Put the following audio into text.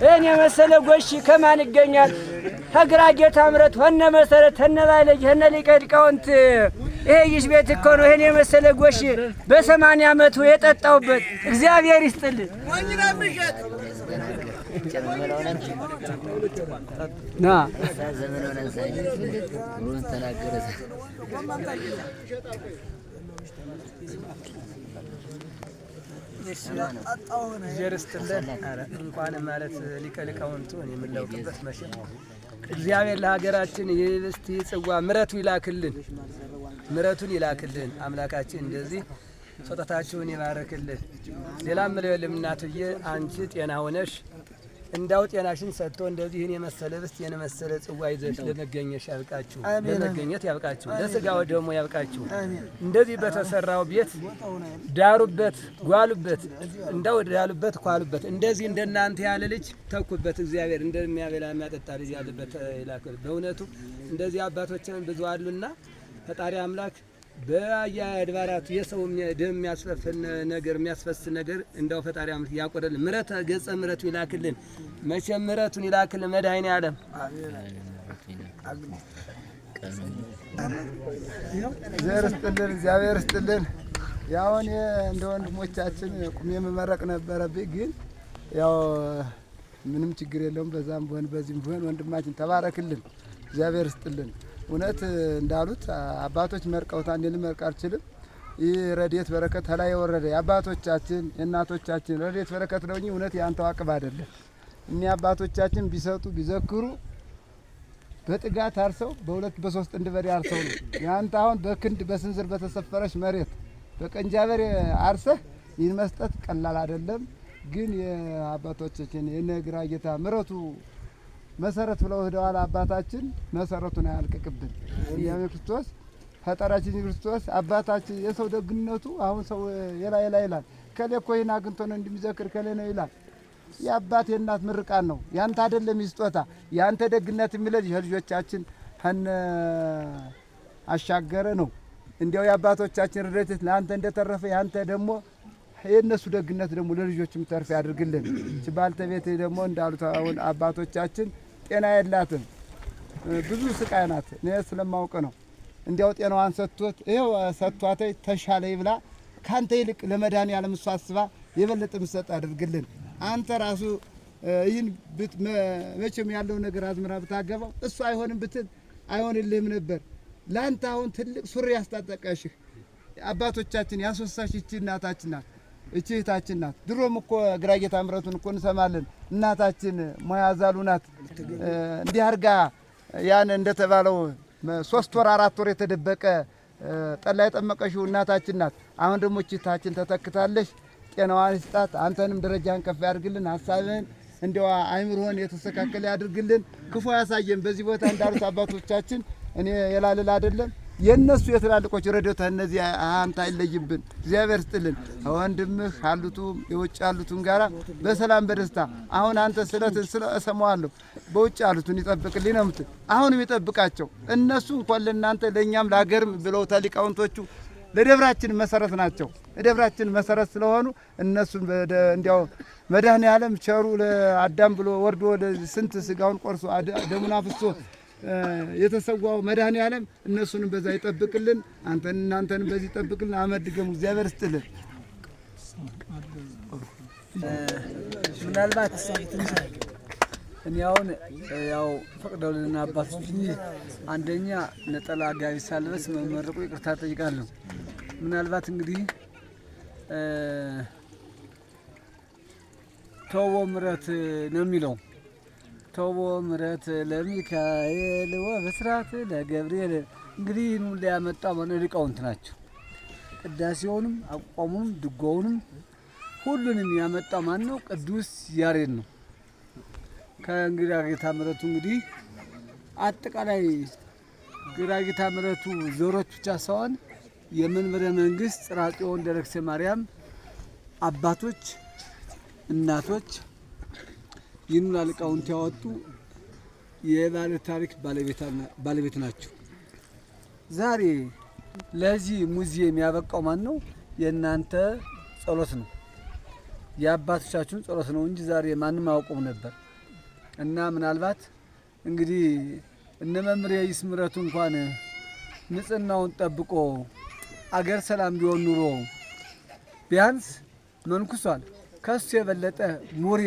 ይህን የመሰለ ጎሽ ከማን ይገኛል? ከግራ ጌታ ምረት ሆነ መሰረት ሆነ ባለጅ ሆነ ሊቀ ሊቃውንት ይሄ ይሽ ቤት እኮ ነው። ይሄን የመሰለ ጎሽ በ80 ዓመቱ የጠጣውበት እግዚአብሔር ይስጥልን። ና። እግዚአብሔር ይስጥልን። ኧረ እንኳን ማለት ሊቀ ሊቃውንቱ እኔ የምላውቅበት መቼም እግዚአብሔር ለሀገራችን የህብስት ጽዋ ምሕረቱ ይላክልን፣ ምሕረቱን ይላክልን። አምላካችን እንደዚህ ስጦታችሁን ይባርክልን። ሌላም ምለው የለም። እናትዬ አንቺ ጤና ሆነሽ እንዳው ጤናሽን ሰጥቶ እንደዚህ ይህን የመሰለ ህብስት ይህን የመሰለ ጽዋ ይዘሽ ለመገኘሽ ያብቃችሁ፣ ለመገኘት ያብቃችሁ፣ ለስጋው ደግሞ ያብቃችሁ። እንደዚህ በተሰራው ቤት ዳሩበት፣ ጓሉበት፣ እንዳው ዳሉበት፣ ኳሉበት። እንደዚህ እንደናንተ ያለ ልጅ ተኩበት። እግዚአብሔር እንደሚያበላ የሚያጠጣ ልጅ ያለበት ይላክል። በእውነቱ እንደዚህ አባቶችን ብዙ አሉና ፈጣሪ አምላክ በየአድባራቱ የሰው ደም የሚያስፈፍን ነገር የሚያስፈስ ነገር እንዳው ፈጣሪ አምላክ ያቆረልን፣ ምሕረት ገጸ ምሕረቱ ይላክልን። መቼም ምሕረቱን ይላክልን መድኃኔዓለም። እግዚአብሔር ይስጥልን፣ እግዚአብሔር ይስጥልን። ያው እኔ እንደ ወንድሞቻችን ቁሜ መመረቅ ነበረብኝ፣ ግን ያው ምንም ችግር የለውም። በዛም ቢሆን በዚህም ቢሆን ወንድማችን ተባረክልን፣ እግዚአብሔር ይስጥልን። እውነት እንዳሉት አባቶች መርቀውታ እኔ ልመርቅ አልችልም። ይህ ረድኤት በረከት ከላይ የወረደ የአባቶቻችን የእናቶቻችን ረድኤት በረከት ነው እንጂ እውነት የአንተው አቅም አይደለም። እኒህ አባቶቻችን ቢሰጡ ቢዘክሩ በጥጋት አርሰው በሁለት በሶስት ጥንድ በሬ አርሰው ነው። ያንተ አሁን በክንድ በስንዝር በተሰፈረች መሬት በቀንጃ በሬ አርሰህ ይህን መስጠት ቀላል አይደለም። ግን የአባቶቻችን የነ ግራ ጌታ ምረቱ መሰረት ብለው ሄደዋል። አባታችን መሰረቱን አያልቅቅብን። እግዚአብሔር ክርስቶስ ፈጣሪያችን ክርስቶስ አባታችን የሰው ደግነቱ አሁን ሰው የላ የላ ይላል። ከሌ እኮ ይህን አግኝቶ ነው እንደሚዘክር ከሌ ነው ይላል። የአባት የእናት ምርቃን ነው። ያንተ አይደለም ይስጦታ ያንተ ደግነት የሚለጅ የልጆቻችን ከነ አሻገረ ነው። እንዲያው የአባቶቻችን ረድኤት ለአንተ እንደተረፈ ያንተ ደግሞ የእነሱ ደግነት ደግሞ ለልጆችም ተርፍ ያድርግልን። እቺ ባልተቤት ደግሞ እንዳሉት አሁን አባቶቻችን ጤና የላትም፣ ብዙ ስቃይ ናት። እኔ ስለማውቅ ነው። እንዲያው ጤናዋን ሰጥቶት ይኸው ሰጥቷት ተሻለኝ ብላ ካንተ ይልቅ ለመድኃኔዓለም እሷ አስባ የበለጠ ምሰጥ አድርግልን። አንተ ራሱ ይህን መቼም ያለው ነገር አዝመራ ብታገባው እሱ አይሆንም ብትል አይሆንልህም ነበር። ለአንተ አሁን ትልቅ ሱሪ ያስታጠቀሽህ አባቶቻችን ያስወሳሽ እቺ እናታችን ናት፣ እቺ እህታችን ናት። ድሮም እኮ ግራ ጌታ ምሕረቱን እኮ እንሰማለን። እናታችን ሙያ ዛሉ ናት። እንዲህ አድርጋ ያን እንደተባለው 3 ወር 4 ወር የተደበቀ ጠላ የጠመቀሽው እናታችን ናት። አሁን ደግሞ እቺ እህታችን ተተክታለች። ጤናዋን ይስጣት። አንተንም ደረጃህን ከፍ ያድርግልን። ሀሳብህን እንዲያው አይምሮህን የተስተካከለ ያድርግልን። ክፉ ያሳየን። በዚህ ቦታ እንዳሉት አባቶቻችን እኔ የላልል አይደለም የእነሱ የትላልቆች ረድኤት እነዚህ አንተ አይለይብን። እግዚአብሔር ስጥልን። ወንድምህ አሉቱም የውጭ ያሉቱን ጋራ በሰላም በደስታ አሁን አንተ ስለትን ስለ እሰማዋለሁ በውጭ ያሉትን ይጠብቅልኝ ነው የምትል። አሁንም ይጠብቃቸው። እነሱ እንኳን ለእናንተ ለእኛም ለሀገርም ብለው ሊቃውንቶቹ ለደብራችን መሰረት ናቸው። ለደብራችን መሰረት ስለሆኑ እነሱን እንዲያው መድኃኔዓለም ቸሩ ለአዳም ብሎ ወርዶ ስንት ስጋውን ቆርሶ ደሙን አፍሶ የተሰዋው መድኃኔዓለም እነሱንም በዛ ይጠብቅልን። አንተን እናንተንም በዚህ ይጠብቅልን። አመድገሙ እግዚአብሔር ይስጥልን። ምናልባት እኔ አሁን ያው ፈቅደውልና አባቶች እንጂ አንደኛ ነጠላ ጋቢ ሳልበስ መመረቁ ይቅርታ ጠይቃለሁ። ምናልባት እንግዲህ ተወ ምረት ነው የሚለው፣ ተወ ምረት ለሚካኤል ወብስራት ለገብርኤል። እንግዲህ ይህን ሁሉ ያመጣው ማነው? ሊቃውንት ናቸው። ቅዳሴውንም አቋሙንም ድጓውንም ሁሉንም ያመጣው ማን ነው? ቅዱስ ያሬድ ነው። ከእንግዲህ ጌታ ምሕረቱ እንግዲህ አጠቃላይ ግራ ጌታ ምሕረቱ ዘሮች ብቻ ሳይሆን የመንበረ መንግስት ጽርሐ ጽዮን ደረክሴ ማርያም አባቶች፣ እናቶች ይህንን ሊቃውንት ያወጡ የባለ ታሪክ ባለቤት ናቸው። ዛሬ ለዚህ ሙዚየም ያበቃው ማን ነው? የእናንተ ጸሎት ነው። የአባቶቻችሁን ጸሎት ነው እንጂ ዛሬ ማንም አያውቁም ነበር። እና ምናልባት እንግዲህ እነ መምህር ይስምረቱ እንኳን ንጽህናውን ጠብቆ አገር ሰላም ቢሆን ኑሮ ቢያንስ መንኩሷል። ከሱ የበለጠ ሙር